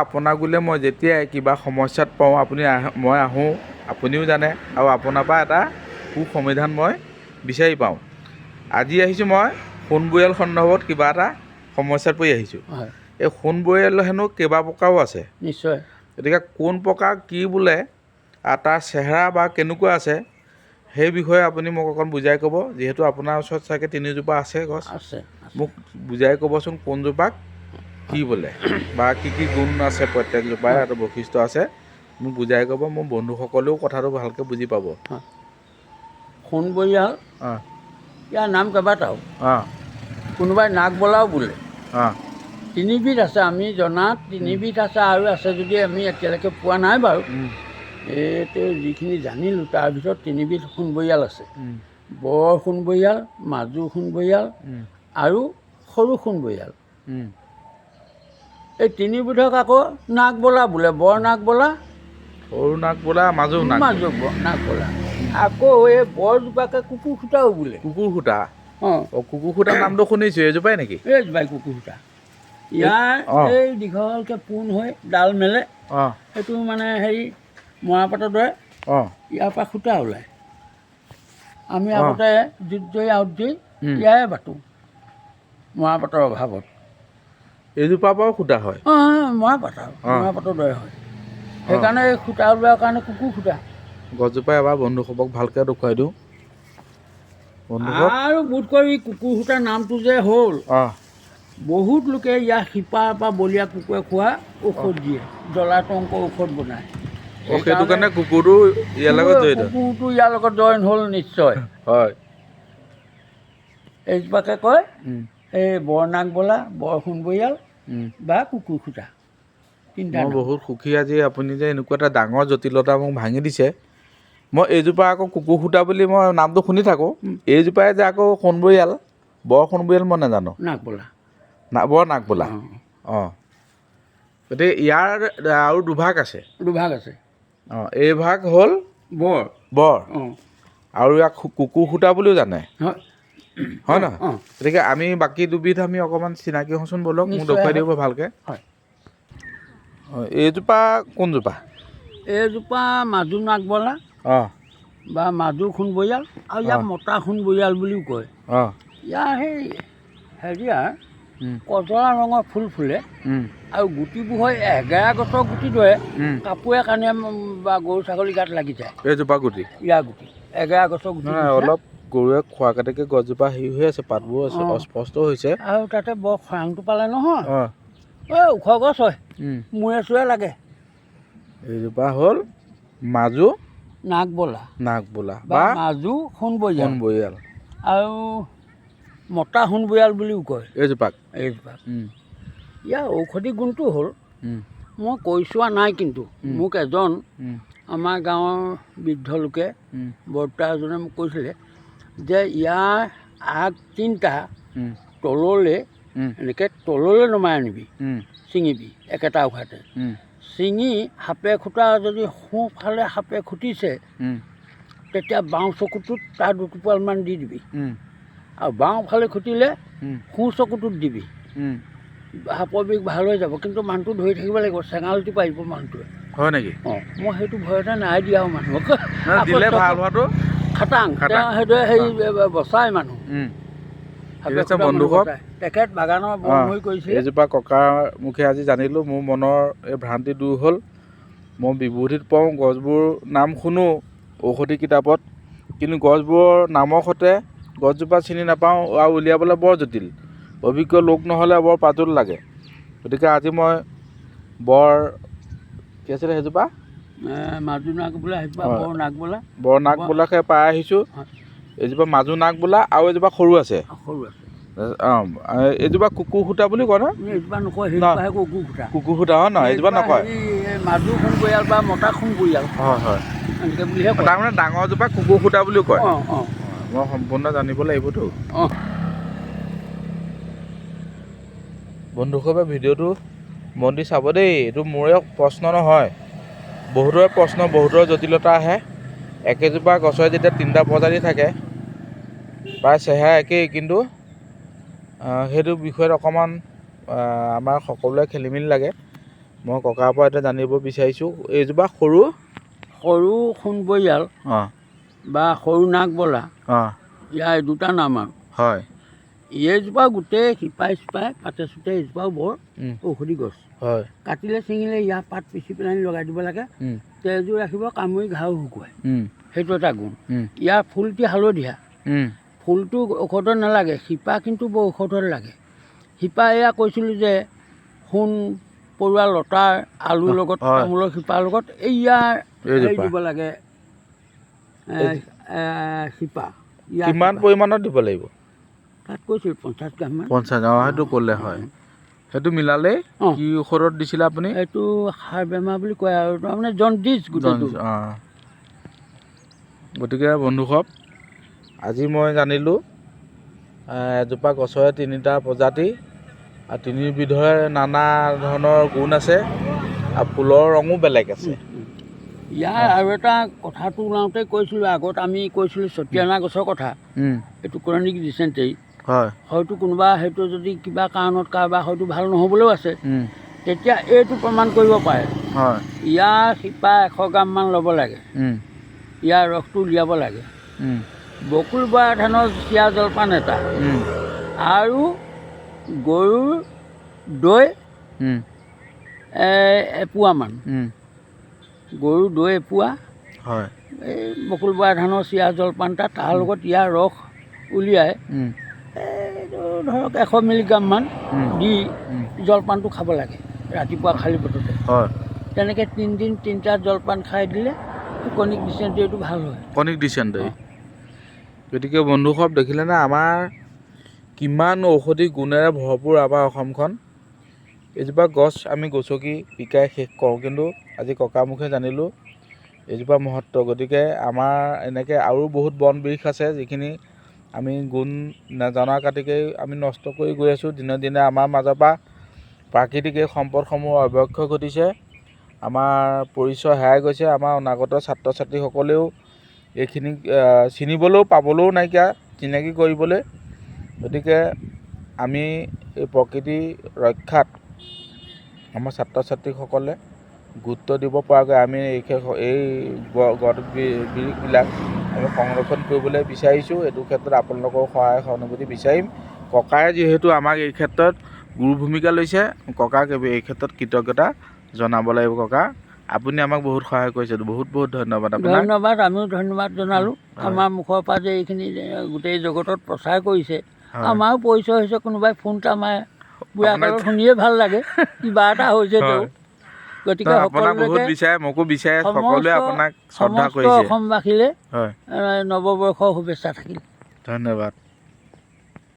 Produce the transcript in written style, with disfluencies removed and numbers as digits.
আপোনাক বোলে মই যেতিয়াই কিবা সমস্যাত পাওঁ, আপুনি মই আহোঁ, আপুনিও জানে, আৰু আপোনাৰ পৰা এটা সু-সমাধান মই বিচাৰি পাওঁ। আজি আহিছোঁ মই সোণবৰিয়াল সন্দৰ্ভত কিবা এটা সমস্যাত পৰি আহিছোঁ। হয়। এই সোণবৰিয়াল হেনো কেইবা প্ৰকাৰো আছে। নিশ্চয়। গতিকে কোন প্ৰকাৰ কি বোলে আৰু তাৰ চেহেৰা বা কেনেকুৱা আছে সেই বিষয়ে আপুনি মোক অকণ বুজাই ক'ব। যিহেতু আপোনাৰ ওচৰত চাগে তিনিজোপা আছে গছ। আছে। মোক বুজাই ক'বচোন কোনজোপাক কি বোলে বা কি কি গুণ আছে, প্ৰত্যেকজোপাৰ এটা বৈশিষ্ট্য আছে, মোক বুজাই ক'ব। মোৰ বন্ধুসকলেও কথাটো ভালকৈ বুজি পাব। সোণবৰিয়াল, ইয়াৰ নাম কেইবাটাও, কোনোবাই নাগবলাও বোলে। তিনিবিধ আছে, আমি জনাত তিনিবিধ আছে, আৰু আছে যদি আমি এতিয়ালৈকে পোৱা নাই বাৰু। এইটো যিখিনি জানিলোঁ তাৰ ভিতৰত তিনিবিধ সোণবৰিয়াল আছে। বৰ সোণবৰিয়াল, মাজু সোণবৰিয়াল আৰু সৰু সোণবৰিয়াল। এই তিনিবিধক আকৌ নাগবলা বোলে, বৰ নাগবলা, সৰু নাগবলা, মাজু নাগ, মাজু নাগবলা। আকৌ এই বৰজোপাকে কুকুৰ খুটাও বোলে। কুকুৰ খুটা? অঁ। অঁ, কুকুৰ খুটা নামটো শুনিছোঁ, এইজোপাই নেকি? এইজোপাই কুকুৰ খুটা। ইয়াৰ এই দীঘলকৈ পোন হৈ ডাল মেলে, সেইটো মানে হেৰি মৰাপাটৰ দৰে, ইয়াৰ পৰা সূতা ওলায়। আমি আগতে জুত জৰি আউট জৰি ইয়াৰে বাটোঁ মৰাপাটৰ অভাৱত। এইজোপাৰ পৰাও সূতা হয়? অঁ, মৰাপাট আৰু মৰাপাটৰ দৰে হয়, সেইকাৰণে এই সূতা ওলোৱাৰ কাৰণে কুকুৰ সূতা। গছজোপা এবাৰ বন্ধুসবক ভালকৈ দেখুৱাই দিওঁ বন্ধুসব। আৰু বোধ কৰি কুকুৰ সূতাৰ নামটো যে হ'ল, বহুত লোকে ইয়াৰ শিপাৰ পৰা বলীয়া কুকুৰে খোৱা ঔষধ দিয়ে, জলাতংক ঔষধ বনায়। অঁ, সেইটো কাৰণে কুকুৰটো ইয়াৰ লগত জড়িত। কুকুৰটো ইয়াৰ লগত জইন হ'ল নিশ্চয়। হয়। এইজোপাকে কয় এই বৰনাগবলা, বৰ সোণবৰিয়াল বা কুকুৰ খুটা, তিনিটা। মই বহুত সুখী আজি আপুনি যে এনেকুৱা এটা ডাঙৰ জটিলতা মোক ভাঙি দিছে। মই এইজোপা আকৌ কুকুৰ খুটা বুলি মই নামটো শুনি থাকোঁ, এইজোপাই যে আকৌ সোণবৰিয়াল, বৰ সোণবৰিয়াল মই নাজানো। নাগবলা। না, বৰ নাগবলা। অঁ, গতিকে ইয়াৰ আৰু দুভাগ আছে। দুভাগ আছে। অঁ, এই ভাগ হ'ল বৰ। বৰ। অঁ। আৰু ইয়াক কুকুৰ খুটা বুলিও জানে। হয়। হয় নহয়? অঁ। গতিকে আমি বাকী দুবিধ আমি অকণমান চিনাকি হওঁচোন ব'লক, মোক নিশ্চয় দেখুৱাই আহক। দিব ভালকৈ। হয়। অঁ, এইজোপা কোনজোপা? এইজোপা মাজু নাগবলা বা মাজু সোণবৰিয়াল, আৰু ইয়াক মতা সোণবৰিয়াল বুলিও কয়। ইয়াৰ সেই হেৰিয়াৰ কজলা ৰঙৰ ফুল ফুলে আৰু গুটিবোৰ হয় এগেৰা গছৰ গুটিৰ দৰে, কাপোৰে কাণে বা গৰু ছাগলী গাত লাগি যায়। এইজোপা গুটি? ইয়াৰ গুটি এগেৰা গছৰ গুটি। নহয়, অলপ গৰুৱে খোৱা কাটিকে গছজোপা হেৰি হৈ আছে, পাতবোৰ অস্পষ্ট হৈছে। আৰু তাতে বৰ খৰাংটো পালে নহয়, এই ওখ গছ হয়, মূৰে চূৰে লাগে। এইজোপা হ'ল মাজু নাগবলা। নাগবলা বা মাজু সোণবৰিয়াল। সোণবৰিয়াল। আৰু মতা সোণবৰিয়াল বুলিও কয় এইজোপাক। এইজোপাক। ইয়াৰ ঔষধি গুণটো হ'ল, মই কৈ চোৱা নাই, কিন্তু মোক এজন আমাৰ গাঁৱৰ বৃদ্ধ লোকে, বৰ্তা এজনে মোক কৈছিলে যে ইয়াৰ আগ তিনিটা তললৈ এনেকৈ তললৈ নমাই আনিবি, ছিঙিবি একেটা উশাহতে, ছিঙি সাপে খুটা যদি সোঁফালে সাপে খুটিছে তেতিয়া বাওঁ চকুটোত তাৰ দুটোপালমান দি দিবি, আৰু বাওঁফালে খুটিলে সোঁ চকুটোত দিবি, সাপৰ বিষ ভাল হৈ যাব। কিন্তু মানুহটো ধৰি থাকিব লাগিব, চেঙালটি পাৰিব মানুহটোৱে। হয় নেকি? অঁ, মই সেইটো ভয়তে নাই দিয়া আৰু মানুহক। দিলে ভাল হোৱাটো খাটাং। তেওঁ সেইটোৱে হেৰি বচায় মানুহ। ঠিক আছে বন্ধুসকল, তেখেত বাগানৰ বনমৰি কৰিছিলে। এইজোপা ককাৰ মুখে আজি জানিলোঁ, মোৰ মনৰ এই ভ্ৰান্তি দূৰ হ'ল। মই বিভূতিত পাওঁ গছবোৰ নাম শুনো ঔষধি কিতাপত, কিন্তু গছবোৰৰ নামৰ সৈতে গছজোপা চিনি নাপাওঁ আৰু উলিয়াবলৈ বৰ জটিল, অভিজ্ঞ লোক নহ'লে বৰ পাজল লাগে। গতিকে আজি মই বৰ কি আছিলে সেইজোপা? মাজু নাগবোলা, সেইজোপা বৰ নাগবোলা। বৰ নাগবোলাকে পাই আহিছোঁ। এইজোপা মাজু নাগবোলা আৰু এইজোপা সৰু আছে। সৰু আছে। অঁ, এইজোপা কুকুৰ সূতা বুলি কয় নহয়? এইজোপা নকয়, সেইজোপাহে কুকুৰ সূতা। কুকুৰ সূতা হয় নহয়? এইজোপা নকয়। মাজু সোণবৰিয়াল বা মতা সোণবৰিয়াল। হয় হয়। এনেকৈ বুলিহে কয়। তাৰমানে ডাঙৰজোপা কুকুৰ সূতা বুলিও কয়। অঁ অঁ। মই সম্পূৰ্ণ জানিব লাগিবতো। অঁ। বন্ধুসকলে ভিডিঅ'টো মন দি চাব দেই, এইটো মোৰে প্ৰশ্ন নহয়, বহুতৰে প্ৰশ্ন, বহুতৰে জটিলতা আহে। একেজোপা গছৰে যেতিয়া তিনিটা প্ৰজাতি থাকে, প্ৰায় চেহেৰা একেই, কিন্তু সেইটো বিষয়ত অকণমান আমাৰ সকলোৰে খেলি মেলি লাগে। মই ককাৰ পৰা এতিয়া জানিব বিচাৰিছোঁ, এইজোপা সৰু সৰু সোণবৰিয়াল বা সৰু নাগবলা, ইয়াৰ দুটা নাম আৰু। হয়। এইজোপা গোটেই শিপাই চিপাই পাতে চুতে এইজোপাও বৰ ঔষধি গছ। হয়। কাটিলে ছিঙিলে ইয়াৰ পাত পিচি পেলাই লগাই দিব লাগে, তেজো ৰাখিব, কামুৰি ঘাঁও শুকুৱায়, সেইটো এটা গুণ। ইয়াৰ ফুলটি হালধীয়া, ফুলটো ঔষধত নালাগে, শিপা কিন্তু বৰ ঔষধত লাগে। শিপা এয়া কৈছিলোঁ যে সোণ পৰুৱা লতাৰ আলুৰ লগত, তামোলৰ শিপাৰ লগত এই ইয়াৰ হেৰি দিব লাগে শিপা। কিমান পৰিমাণত দিব লাগিব? তাত কৈছিল 50 গ্ৰামমান। 50, সেইটো ক'লে হয়। সেইটো মিলালে কি ঔষধত দিছিলে আপুনি? এইটো সাৰ বেমাৰ বুলি কয় আৰু, তাৰমানে জণ্ডিছ গোটেইটো। গতিকে বন্ধুসৱ, আজি মই জানিলোঁ এজোপা গছৰে তিনিটা প্ৰজাতি আৰু তিনিবিধৰে নানা ধৰণৰ গুণ আছে আৰু ফুলৰ ৰঙো বেলেগ আছে। ইয়াৰ আৰু এটা কথাটো ওলাওঁতে কৈছিলোঁ, আগত আমি কৈছিলোঁ চতিয়ানা গছৰ কথা, এইটো ক্ৰনিক ডিচেণ্টেৰী। হয়। হয়তো কোনোবা সেইটো যদি কিবা কাৰণত কাৰোবাৰ হয়তো ভাল নহ'বলৈও আছে, তেতিয়া এইটো প্ৰমাণ কৰিব পাৰে। হয়। ইয়াৰ শিপা 100 গ্ৰামমান ল'ব লাগে, ইয়াৰ ৰসটো উলিয়াব লাগে, বকুল বৰা ধানৰ চিৰা জলপান এটা আৰু গৰুৰ দৈ এপোৱামান, গৰুৰ দৈ এপোৱা, হয়, এই বকুল বৰা ধানৰ চিৰা জলপান এটা, তাৰ লগত ইয়াৰ ৰস উলিয়াই এইটো ধৰক 100 মিলিগ্ৰামমান দি জলপানটো খাব লাগে ৰাতিপুৱা খালী পেটতে। হয়। তেনেকৈ 3 দিন 3টা জলপান খাই দিলে ক্ৰনিক ডিচেণ্টেৰীটো ভাল হয়। Chronic dysentery. গতিকে বন্ধুসৱ দেখিলেনে আমাৰ কিমান ঔষধি গুণেৰে ভৰপূৰ আমাৰ অসমখন। এজোপা গছ আমি গছকি পিকাই শেষ কৰোঁ, কিন্তু আজি ককা মুখে জানিলোঁ এজোপা মহত্ব। গতিকে আমাৰ এনেকৈ আৰু বহুত বন বৃক্ষ আছে যিখিনি আমি গুণ নজনা কাটিকেই আমি নষ্ট কৰি গৈ আছোঁ। দিনে দিনে আমাৰ মাজৰ পৰা প্ৰাকৃতিক এই সম্পদসমূহ অৱক্ষয় ঘটিছে, আমাৰ পৰিচয় হেৰাই গৈছে। আমাৰ অনাগত ছাত্ৰ ছাত্ৰীসকলেও এইখিনি চিনিবলৈও পাবলৈও নাইকিয়া, চিনাকি কৰিবলৈ। গতিকে আমি এই প্ৰকৃতি ৰক্ষাত আমাৰ ছাত্ৰ ছাত্ৰীসকলে গুৰুত্ব দিব পৰাকৈ আমি এই গছ বিৰিখবিলাক আমি সংৰক্ষণ কৰিবলৈ বিচাৰিছোঁ। এইটো ক্ষেত্ৰত আপোনালোকৰ সহায় সহানুভূতি বিচাৰিম। ককায়ে যিহেতু আমাক এই ক্ষেত্ৰত গুৰু ভূমিকা লৈছে, ককাক এই ক্ষেত্ৰত কৃতজ্ঞতা জনাব লাগিব। ককা, আপুনি আমাক বহুত সহায় কৰিছে, বহুত বহুত ধন্যবাদ আপোনাক। ধন্যবাদ, আমিও ধন্যবাদ জনালোঁ। আমাৰ মুখৰ পৰা যে এইখিনি গোটেই জগতত প্ৰচাৰ কৰিছে, আমাৰো পৰিচয় হৈছে। কোনোবাই ফোন এটা মাৰে, বুঢ়া কালত শুনিয়ে ভাল লাগে, কিবা এটা হৈছে তেওঁ। গতিকে সকলোৱে অসমবাসীলৈ নৱবৰ্ষৰ শুভেচ্ছা থাকিল। ধন্যবাদ।